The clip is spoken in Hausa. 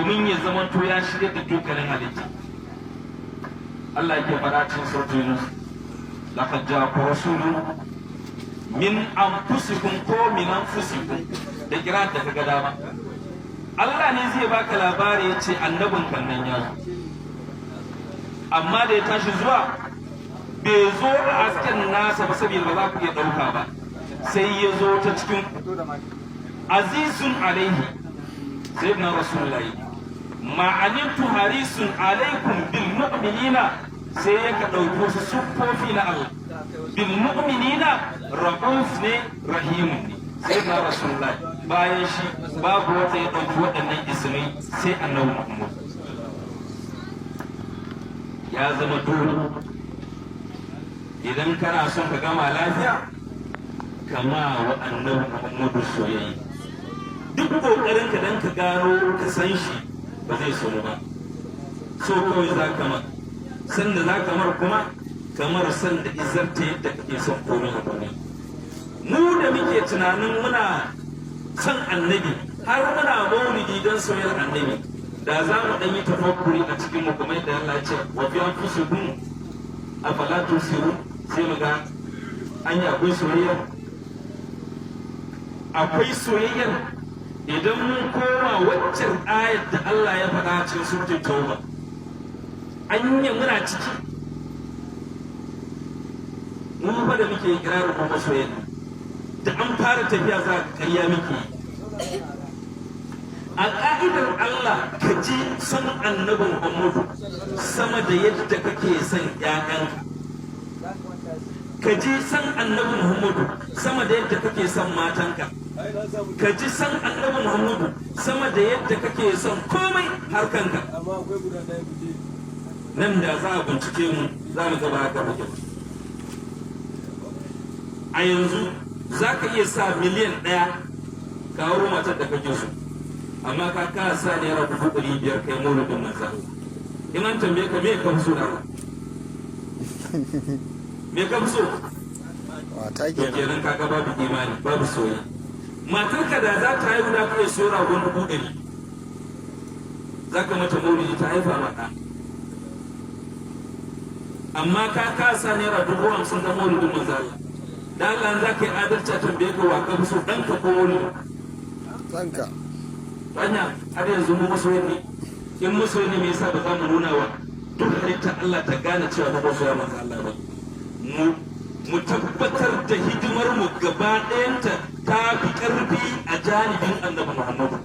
Domin ya zamanto ya shirya da dukkanin halitta. Allah yake faɗa cikin suratul Yunus: "Laqad ja'akum rasulun min anfusikum" ko "min anfusikum", da kira da kaga dama. Allah ne zai baka labari, ya ce annabin kan nan ya zo, amma da ya tashi zuwa bai zo a hasken nasa ba, saboda ba za ku iya ɗauka ba, sai ya zo ta cikin. "Azizun alaihi", sayyidina Rasulullahi, "ma anittum harisun alaikum bil mu'minina", sai ya ka ɗauki wasu siffofi na Allah. "Bil mu'minina ra'uf" ne, "rahimun" ne. Sayyidina Rasulullahi, bayan shi babu wata ya ɗauki waɗannan ismai sai Annabi Muhammad. Ya zama dole idan kana son ka gama lafiya, kama wa Annabi Muhammadu soyayya. Duk kokarin ka dan ka gano ka san shi ba zai so ba. So kawai za ka mar san da za ka mar, kuma kamar san da izarta yadda kake son komai a duniya. Mu da muke tunanin muna son Annabi, har muna maulidi don soyayyar Annabi, da za mu ɗan yi tafakkuri a cikin mu, kuma yadda Allah ya ce "wa fi anfusikum afala tubsirun", sai mu ga anya akwai soyayya, akwai soyayyar. Idan mun koma waccan ayat da Allah ya faɗa a cikin Suratul Tauba, anya muna ciki? Mu fa da muke ikirarin mu masoyan, da an fara tafiya za ka karya muke. A ka'idar Allah, ka ji son Annabi Muhammadu sama da yadda kake son ƴaƴanka, ka ji son Annabi Muhammadu sama da yadda kake son matanka, ka ji son Annabi Muhammadu sama da yadda kake son komai har kanka. Nan da za a bincike mu, za mu ga ba haka muke. A yanzu za ka iya sa 1 miliyan ka auro matar da kake so, amma ka ka sa ₦500,000 kai maulidin manzo. In an tambaye ka, me ka fi so da Allah, me ka fi so? Wata To kenan. Kenan kaga babu imani, babu soyayya. Matarka da za ta haihu, da ka iya siyo ragon 100,000, za ka mata maulidi ta haifa maka, amma ka kasa ₦50,000 ta maulidin manzo Allah. Da Allah, za ka yi adalci a tambaye ka wa ka fi so, ɗanka ko maulidi? Ɗanka. Hanya har yanzu mu masoyan ne? In masoyan ne, me yasa ba za mu nuna wa duk halitta Allah ta gane cewa ba masoya manzo Allah ba? Mu tabbatar da hidimar mu gaba ɗayanta ta fi ƙarfi a janibin Annabi Muhammadu.